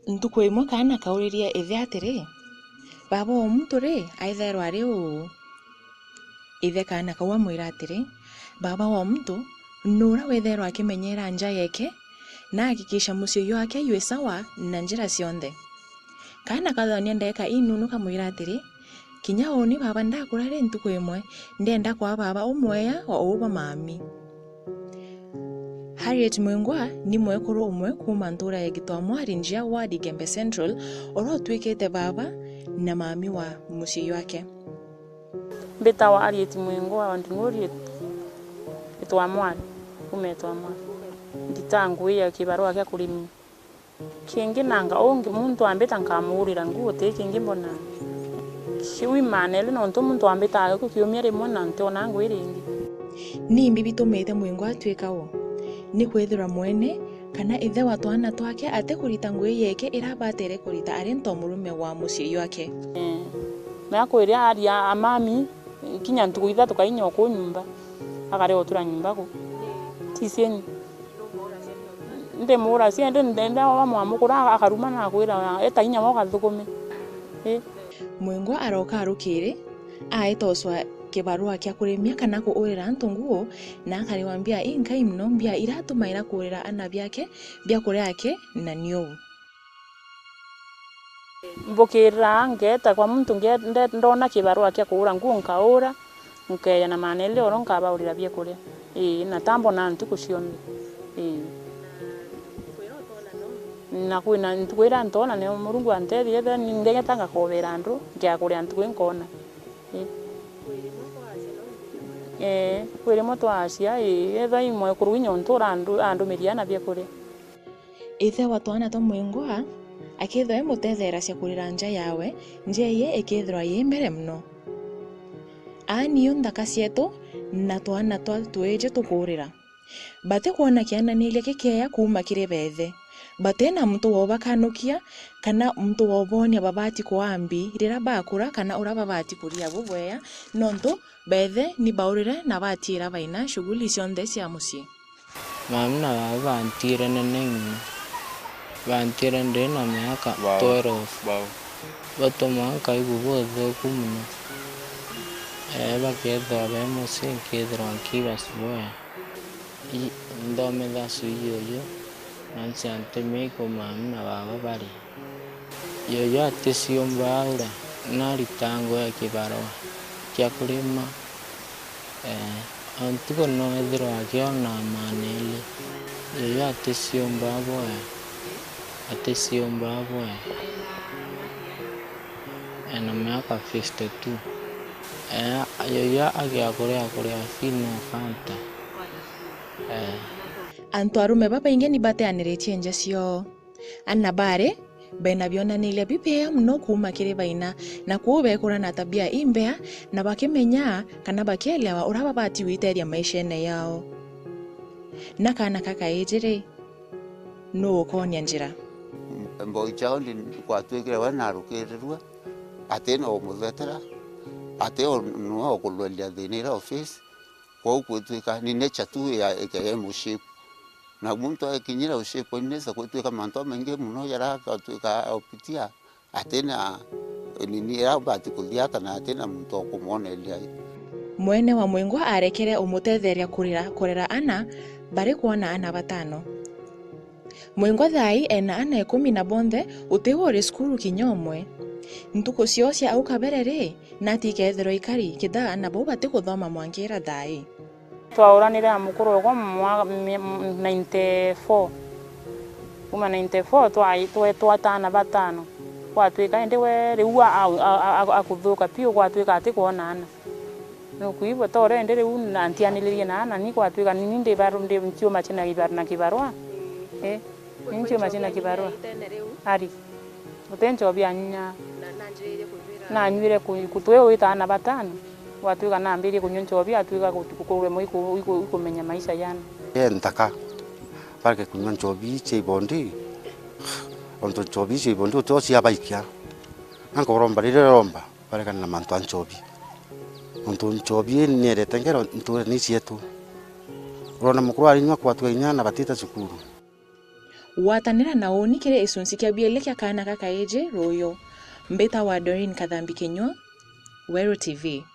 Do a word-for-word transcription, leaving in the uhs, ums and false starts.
Ntuku imwe kaana kauririe ithe atiri, "Baba wa muntu ri aithairwa ari uu?" Ithe kaana kau amwira atiri, "Baba wa muntu ni uria withairwa akimenyeera nja yeke, na ahakikisha mucii jwake jwi sawa na njira cionthe." Kaana kathonia ndagika inunu kamwira atiri, "Kinya uuni baba ndakura ri ntuku imwe, ndienda kwaa baba umweya wa uu bwa mami." Harriet Mwingwa ni mwekuru umwe kuuma ntuura ya Gitwamwari Njia ward Igembe Central, uria utwikite baba na mami wa mucii jwake. Mbitawa Harriet Mwingwa wa Nding'uri Gitwamwari, kuuma Gitwamwari. Ndita ngugi ya kibarua kia kurimia. Kingi nanga ungi muntu ambita nkamuurira nguo ti kingi mbona. Kiu imanele nontu muntu ambitaga gukiumia rimwe na ntiona ngugi ringi. Nimbi bitumite Mwingwa atwika uu? Ni kwithirwa mwene kana ithe wa twana twake atikurita ngugi yeke ira abatere kurita ari ntomurume wa mucii jwake. Eh, na akwiria aria amami, kinya ntuku ithatu kainya o kuu nyumba, akarega gutura nyumba ku. Tisieni. Ndimuura cia, indi ndenda wa mwamukura akaruma na akwira, "Eta inya we ugathukume." Ii. Mwingwa aroka arukiri, aeta ucwa kibarua kia kurimia kana kuurira antu nguo, na akariwa mbia inkai mono, mbia ira atumaira kuurira ana biake, biakuria ake, na niu. Mbukirira ngeeta kwa muntu nge-, nde-, ndona kibarua kia kuura nguo nkaura, nkeeja na manelile oro nkabaurira biakuria. Ii, na tambona ntuku cionthe. Ii. Na kwina ntuku iria ntoona ni Murungu antethia, ethira ni ndegeta ngakobera andu, nkiakuria ntuku inkoona. Ii. Ee, kwi rimwe twacia, ii, ethira i mwekuru inya untu urandu-, andumiria ana biakuria. Ithe wa twana twa Mwingwa akethirwa emutetheeracia kurira nja yawe, nja iye ikethirwa yi mbere mono. Aa niyo nthaka cietu na twana twa twiji tukuurira. Batikwona kiananiria gikieya kuuma kiri beethe. Batina muntu wa ubakanukia kana muntu wa uboonia babati kwaa mbi riria bakura kana uria babati kuria bubwea, nontu beethe ni baurire na batiira baina shughuli cionthe cia mucii. Mami na baba bantiire nene mono. Bantiire ndi na miaka twelve. Batuma nkaigua buthuku mono. Ee, bakethirwa be mucii, nkethirwa nkiiba cibwea. I, nthomithia cui uyu, na nciantumia iku mami na baba bari. Yuyu aticiumbaa ura, na aritaga ngugi ya kibarua kia kurima. Ee, o ntuku no ethirwa akiona maneli. Yuyu aticiumbaa bwea, aticiumbaa bwea. Ena miaka fifty two. Ee, yuyu agia kuria, kuria fee no Fanta. Ee. Antu arume babaingi ni bateaniritie nja ciao. Ana bari bena bionaniria bibiea mono kuuma kiri baina, na kwou bekura na tabia imbea, na bakimenya kana bakielewa uria babati gwiteethia maishene yao. Na kaana ka kaiji ri, nuu ukonia njira? Mboi ciao ndi kwatwikire we narukirirue, ati no umuthetera, ati o-, no ukulweria thina iria office. Kwou gwitwika ni nature tu ya, ya, ya mushape. Na muntu akinyira ushape ni nesa gwitwika mantu jamaingi mono jaria agatwika opitia, atina nini iria abati kuthiata na atina muntu wa kumwoneria. Mwene wa Mwingwa arekere umutetheria kurira, kurera ana bari kwona ana batano. Mwingwa thaai ena ana ikumi na bonthe uti uri cukuru kinya umwe. Ntuku ciao cia au kabere ri, nati ikeethirwa ikari kithaa ana bau batikuthoma mwanka ira thaai. Twauranire na mukuru okwa mwa-, mi-, m-, ninety four. Kuma ninety four twai-, twe-, twetwa ana batano. Gwatwika indi we riu a-, a-, a-, a-, akuthuka piu, gwatwika atikwona ana. Nukwigua tore ndi riu na ntianiririe na ana, ni gwatwika ni, ni ndi baru-, ndi ntiuma cina kibar-, na kibarua. Eh, ni ntiuma cina kibarua. Ari. Guti nchobi anywa. Nanywire ku-, ku-, twi wita ana batano. Gwatwika nambirie kunywa nchobi, atwika ku-, ku-, kuremwa iku-, iku-, ikumenya maisha jana. Ye nthaka, bareke kunywa nchobi cia ibondi. Ontu nchobi cia ibondi uti o ciabaikia. Na nkoromba riria romba. Baregane na mantu a nchobi. Nontu nchobi ii nierete ngero ntuurene ii cietu. Urona mukuru arinyua kwatwa inya na batita cukuru. Gwatanira na uuni kiri gicunci kia bieli kia kaana gakaiji ruuyu. Mbitawa Doreen Kathambi Kinyua, Weru T V.